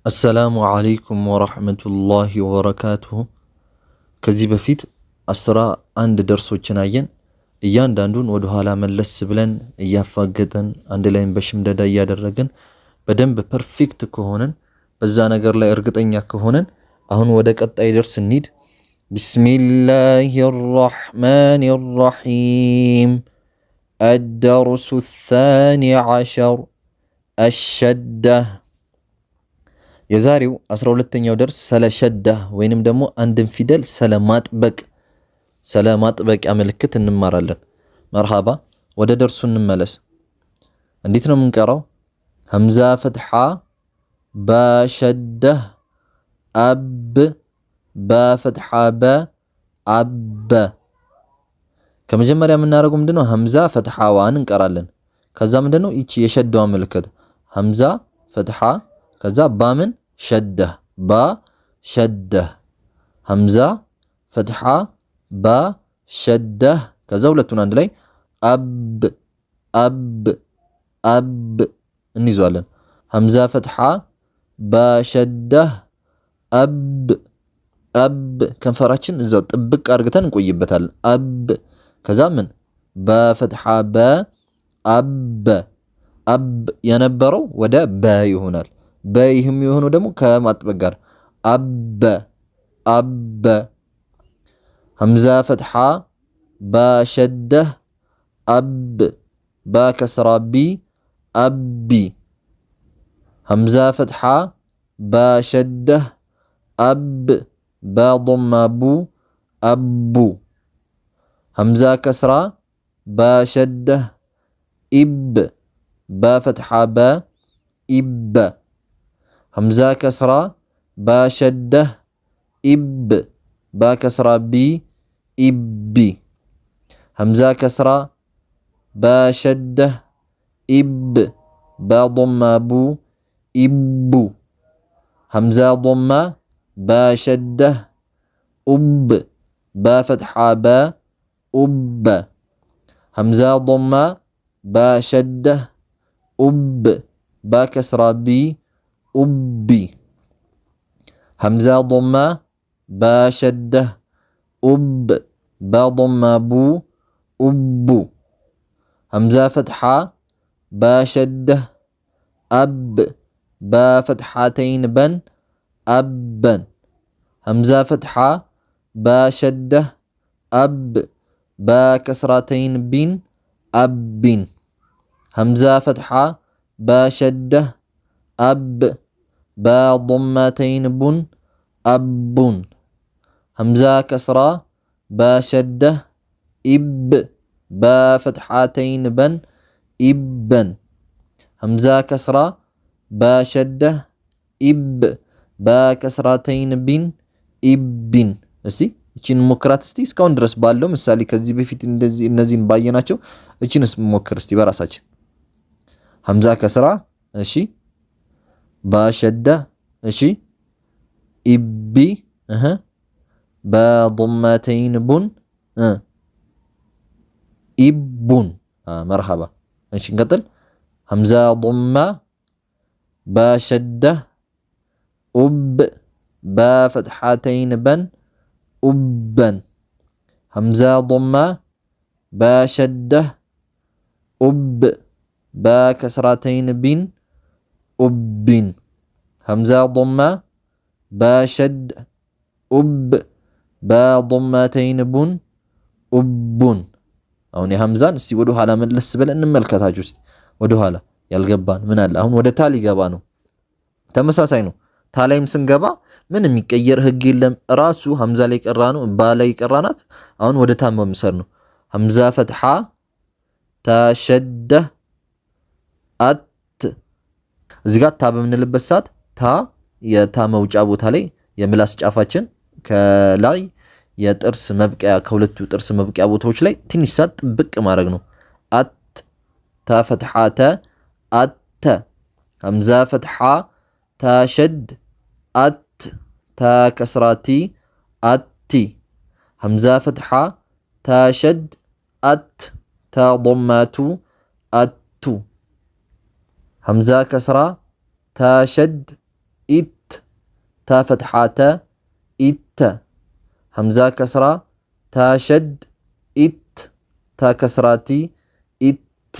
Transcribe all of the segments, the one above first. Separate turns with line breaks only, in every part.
السلام عليكم ورحمة الله وبركاته። ከዚህ በፊት 11 ደርሶችን አየን። እያንዳንዱን ወደ ኋላ መለስ ብለን እያፋገጠን አንድ ላይም በሽምደዳ እያደረግን በደንብ perfect ከሆነን፣ በዛ ነገር ላይ እርግጠኛ ከሆነን አሁን ወደ ቀጣይ ደርስ እንሂድ። بسم الله الرحمن الرحيم። الدرس الثاني عشر الشدة። የዛሬው 12ኛው ደርስ ስለ ሸዳ ወይንም ደግሞ አንድን ፊደል ስለማጥበቅ፣ ስለ ማጥበቂያ ምልክት እንማራለን። مرحبا፣ ወደ ደርሱ እንመለስ። እንዴት ነው የምንቀራው? ሀምዛ ፈትሓ፣ ባ ሸደህ፣ አብ፣ ባ ፈትሓ፣ በ፣ አበ። ከመጀመሪያ የምናደርገው ምንድነው? ሀምዛ ፈትሓዋን እንቀራለን። ከዛ ምንድነው? ይቺ የሸዳዋ ምልክት ሀምዛ ፈትሓ፣ ከዛ ባምን ሸደህ፣ ባ ሸደህ፣ ሀምዛ ፈትሓ፣ ባ ሸደህ፣ ከዛ ሁለቱን አንድ ላይ አብ፣ አብ፣ አብ እንይዘዋለን። ሀምዛ ፈትሓ፣ ባ ሸደህ፣ አብ፣ አብ። ከንፈራችን እዛው ጥብቅ አድርገን እንቆይበታለን። አብ፣ ከዛ ምን? ባ ፈትሓ፣ በ፣ አበ። አብ የነበረው ወደ በ ይሆናል። በ ይህም የሆነው ደግሞ ከማጥበቅ ጋር አበ፣ አበ። ሀምዛ ፈትሓ፣ ባ ሸደህ፣ አብ፣ ባ ከስራ፣ ቢ፣ አቢ። ሀምዛ ፈትሓ፣ ባ ሸደህ፣ አብ፣ ባ ዶማ፣ ቡ፣ አቡ። ሀምዛ ከስራ፣ ባ ሸደህ፣ ኢብ፣ ባ ፈትሓ፣ በ፣ ኢበ። ሀምዛ ከስራ፣ ባ ሸደህ፣ ኢብ፣ ባ ከስራ፣ ቢ፣ ኢቢ። ሀምዛ ከስራ፣ ባ ሸደህ፣ ኢብ፣ ባ ዶማ፣ ቡ፣ ኢቡ። ሀምዛ ዶማ፣ ባ ሸደህ፣ ኡብ፣ ባ ፈትሓ፣ በ፣ ኡበ። ሀምዛ ዶማ፣ ባ ሸደህ፣ ኡብ፣ ባ ከስራ፣ ቢ፣ ኡቢ። ሀምዛ ዶማ፣ ባ ሸደህ፣ ኡብ፣ ባ ዶማ፣ ቡ፣ ኡቡ። ሀምዛ ፈትሓ፣ ባ ሸደህ፣ አብ፣ ባ ፈትሓተይን፣ በን፣ አበን። ሀምዛ ፈትሓ፣ ባ ሸደህ፣ አብ፣ ባ ከስራተይን፣ ቢን፣ አቢን። ሀምዛ ፈትሓ፣ ባ ሸደህ፣ አብ፣ ባ ዶማተይን፣ ቡን፣ አቡን። ሀምዛ ከስራ፣ ባ ሸደህ፣ ኢብ፣ ባ ፈትሓተይን፣ በን፣ ኢበን። ሀምዛ ከስራ፣ ባ ሸደህ፣ ኢብ፣ ባ ከስራተይን፣ ቢን፣ ኢቢን። እስቲ እቺን ሞክራት እስቲ። እስካሁን ድረስ ባለው ምሳሌ ከዚህ በፊት እንደዚህ እነዚህን ባየናቸው እቺንስ ሞክር እስቲ በራሳችን። ሀምዛ ከስራ፣ እሺ፣ ባ ሸደ፣ እሺ፣ ኢቢ፣ እህ፣ ባ ዶማተይን፣ ቡን፣ ኢቡን። مرحبا። እሺ እንቀጥል። ሀምዛ ዶማ፣ ባ ሸደ፣ ኡብ፣ ባ ፈትሓተይን፣ በን፣ ኡበን። ሀምዛ ዶማ፣ ባ ሸደህ፣ ኡብ፣ ባ ከስራተይን፣ ቢን፣ ኡቢን። ሀምዛ ዶማ፣ ባ ሸድ፣ ኡብ፣ ባ ዶማተይን፣ ቡን፣ ኡቡን። አሁን የሀምዛን እስቲ ወደ ኋላ መለስ ብለን እንመልከታችሁ። እስቲ ወደ ኋላ ያልገባን ምን አለ? አሁን ወደ ታ ሊገባ ነው። ተመሳሳይ ነው። ታ ላይም ስንገባ ምን የሚቀየር ህግ የለም። ራሱ ሀምዛ ላይ ቀራ ነው፣ ባ ላይ ቀራናት። አሁን ወደ ታ መምሰር ነው። ሀምዛ ፈትሓ፣ ታ ሸደህ፣ አት። እዚህ ጋር ታ በምንልበት ሰዓት ታ የታ መውጫ ቦታ ላይ የምላስ ጫፋችን ከላይ የጥርስ መብቂያ፣ ከሁለቱ ጥርስ መብቂያ ቦታዎች ላይ ትንሽ ሰዓት ጥብቅ ማድረግ ነው። አት፣ ታ ፈትሓ፣ ተ፣ አተ። ሀምዛ ፈትሓ፣ ታ ሸድ፣ አት፣ ታ ከስራ፣ ቲ፣ አቲ። ሀምዛ ፈትሓ፣ ታ ሸድ፣ አት፣ ታ ዶማቱ፣ አቱ። ሀምዛ ከስራ፣ ታ ሸድ፣ ኢት ታ ፈትሓ ተ ኢተ ሀምዛ ከስራ ታ ሸድ ኢት ታ ከስራ ቲ ኢቲ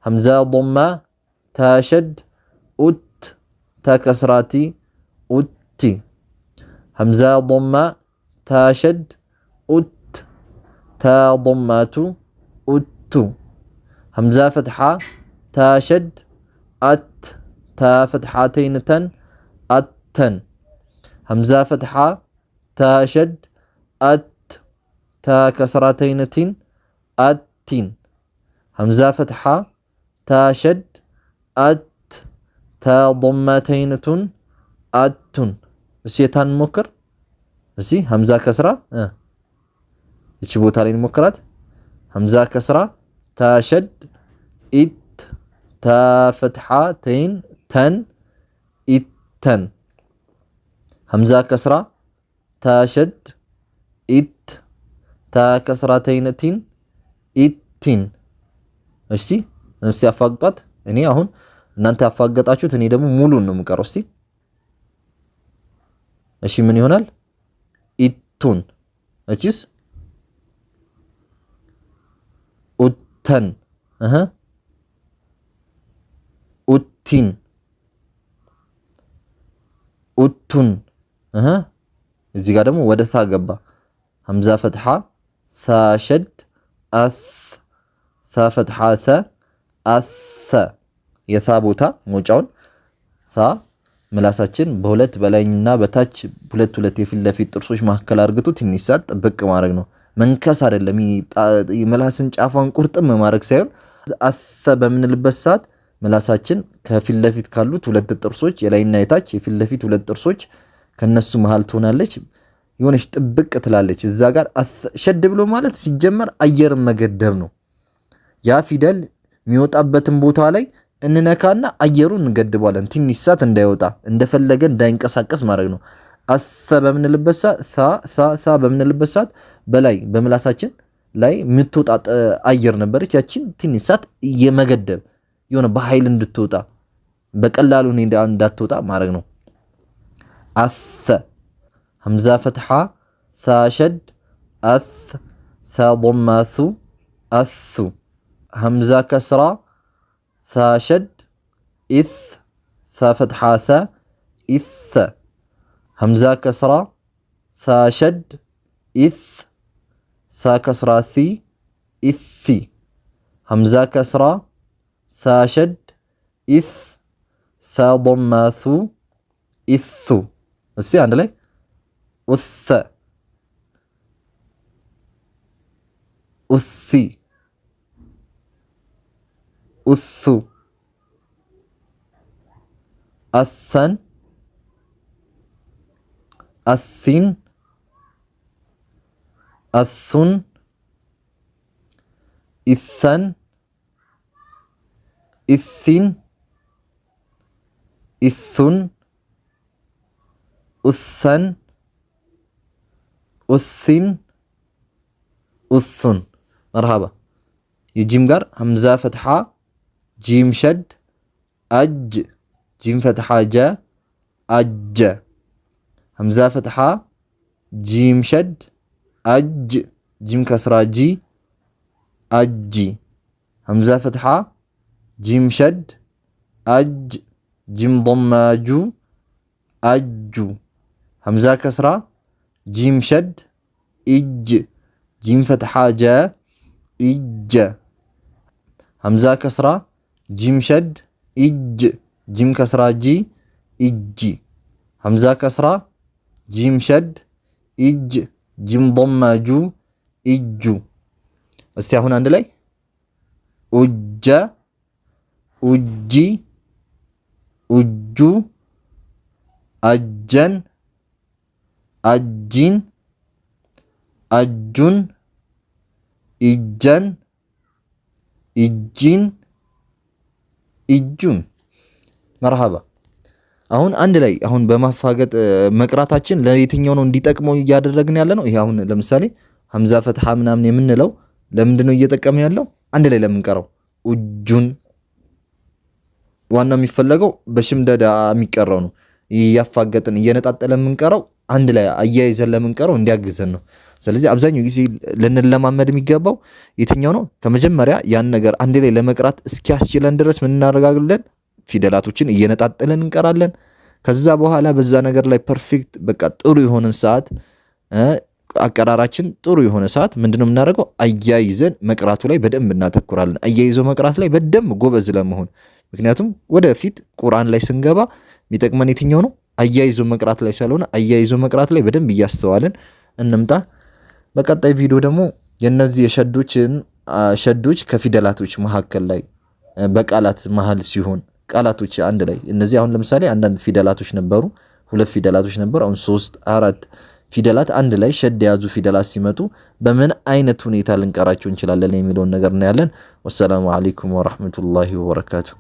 ሀምዛ ዶማ ታ ሸድ ኡት ታ ከስራ ቲ ኡቲ ሀምዛ ዶማ ታ ሸድ ኡት ታ ዶማ ቱ ኡቱ ሀምዛ ፈትሓ ታ ሸድ አት ታ ፈትሓተይን ተን አተን ሀምዛ ፈትሓ ታ ሸድ አት ታ ከስራተይን ቲን አቲን ሀምዛ ፈትሓ ታ ሸድ አት ታ ዶማተይን ቱን አቱን። እስኪ የታን እንሞክር። እስኪ ሀምዛ ከስራ እቺ ቦታ ላይ እንሞክራት። ሀምዛ ከስራ ታ ሸድ ኢት ታ ፈትሓ ተይን ተን ኢተን ሀምዛ ከስራ ታ ሸድ ኢት ታ ከስራተይን ቲን ኢቲን። እሺ እስቲ አፋግጧት። እኔ አሁን እናንተ ያፋገጣችሁት፣ እኔ ደግሞ ሙሉን ነው የምቀረው። እስቲ እሺ ምን ይሆናል? ኢቱን። እቺስ ኡተን እህ ኡቲን ኡቱን እህ እዚህ ጋር ደግሞ ወደ ታ ገባ። ሀምዛ ፈትሓ ሳ ሸድ አስ ሳ ፈትሓ ሰ አሰ የሳ ቦታ መውጫውን ሳ ምላሳችን በሁለት በላይና በታች ሁለት ሁለት የፊት ለፊት ጥርሶች መካከል አርግቶ ትንሽ ሰዓት ጥብቅ ማድረግ ነው። መንከስ አይደለም። ምላስን ጫፏን ቁርጥም ማድረግ ሳይሆን አሰ በምንልበት ሰዓት ምላሳችን ከፊት ለፊት ካሉት ሁለት ጥርሶች የላይና የታች የፊት ለፊት ሁለት ጥርሶች ከነሱ መሃል ትሆናለች። የሆነች ጥብቅ ትላለች። እዛ ጋር ሸድ ብሎ ማለት ሲጀመር አየርን መገደብ ነው። ያ ፊደል የሚወጣበትን ቦታ ላይ እንነካና አየሩን እንገድበዋለን። ትንሽ ሰዓት እንዳይወጣ እንደፈለገ እንዳይንቀሳቀስ ማድረግ ነው። አሰ በምንልበት ሰዓት ሳ ሳ ሳ በምንልበት ሰዓት በላይ በምላሳችን ላይ የምትወጣ አየር ነበረች። ያችን ትንሽ ሰዓት የመገደብ የሆነ በኃይል እንድትወጣ በቀላሉ እንዳትወጣ ማድረግ ነው። አሰ ሀምዛ ፈትሓ ሳ ሸድ አስ ሳ ዶማ ሱ አሱ ሀምዛ ከስራ ሳ ሸድ ኢስ ሳ ፈትሓ ሰ ኢሰ ሀምዛ ከስራ ሳ ሸድ ኢስ ሳ ከስራ ሲ ኢሲ ሀምዛ ከስራ ሳ ሸድ ኢስ ሳ ዶማ ሱ ኢሱ። እስቲ አንድ ላይ ኡሰ ኡሲ ኡሱ አሰን አሲን አሱን ኢሰን ኢሲን ኢሱን ኡሰን ኡሲን ኡሱን። መርሃባ። የጂም ጋር ሀምዛ ፈትሓ ጂም ሸድ አጅ ጂም ፈትሓ ጀ አጀ ሀምዛ ፈትሓ ጂም ሸድ አጅ ጂም ከስራ ጂ አጂ ሀምዛ ፈትሓ ጂም ሸድ አጅ ጂም ዶማ ጁ አጁ ሀምዛ ከስራ ጂም ሸድ ኢጅ ጂም ፈትሓ ጀ ኢጀ ሀምዛ ከስራ ጂም ሸድ ኢጅ ጂም ከስራ ጂ ኢጂ ሀምዛ ከስራ ጂም ሸድ ኢጅ ጂም ዶማ ጁ ኢጁ። እስቲ አሁን አንድ ላይ ኡጀ ኡጂ ኡጁ አጀን አጂን አጁን ኢጀን ኢጂን ኢጁን። መርሃባ። አሁን አንድ ላይ አሁን በማፋገጥ መቅራታችን ለየትኛው ነው እንዲጠቅመው እያደረግን ያለ ነው? ይሄ አሁን ለምሳሌ ሀምዛ ፈትሓ ምናምን የምንለው ለምንድን ነው እየጠቀመ ያለው? አንድ ላይ ለምንቀረው ኡጁን፣ ዋናው የሚፈለገው በሽምደዳ የሚቀራው ነው። እያፋገጥን እየነጣጠለ የምንቀራው አንድ ላይ አያይዘን ለምንቀረው እንዲያግዘን ነው። ስለዚህ አብዛኛው ጊዜ ልንለማመድ የሚገባው የትኛው ነው? ከመጀመሪያ ያን ነገር አንድ ላይ ለመቅራት እስኪያስችለን ድረስ ምን እናደርጋለን? ፊደላቶችን እየነጣጠልን እንቀራለን። ከዛ በኋላ በዛ ነገር ላይ perfect፣ በቃ ጥሩ የሆነን ሰዓት፣ አቀራራችን ጥሩ የሆነ ሰዓት ምንድነው የምናደርገው? አያይዘን መቅራቱ ላይ በደንብ እናተኩራለን። አያይዞ መቅራት ላይ በደንብ ጎበዝ ለመሆን፣ ምክንያቱም ወደፊት ቁርአን ላይ ስንገባ የሚጠቅመን የትኛው ነው? አያይዞ መቅራት ላይ ስለሆነ አያይዞ መቅራት ላይ በደንብ እያስተዋልን እንምጣ። በቀጣይ ቪዲዮ ደግሞ የነዚህ የሸዶችን ሸዶች ከፊደላቶች መካከል ላይ በቃላት መሃል ሲሆን፣ ቃላቶች አንድ ላይ እነዚህ አሁን ለምሳሌ አንዳንድ ፊደላቶች ነበሩ፣ ሁለት ፊደላቶች ነበሩ። አሁን ሶስት አራት ፊደላት አንድ ላይ ሸድ የያዙ ፊደላት ሲመጡ በምን አይነት ሁኔታ ልንቀራቸው እንችላለን የሚለውን ነገር እናያለን። ወሰላሙ አለይኩም ወራህመቱላሂ ወበረካቱ።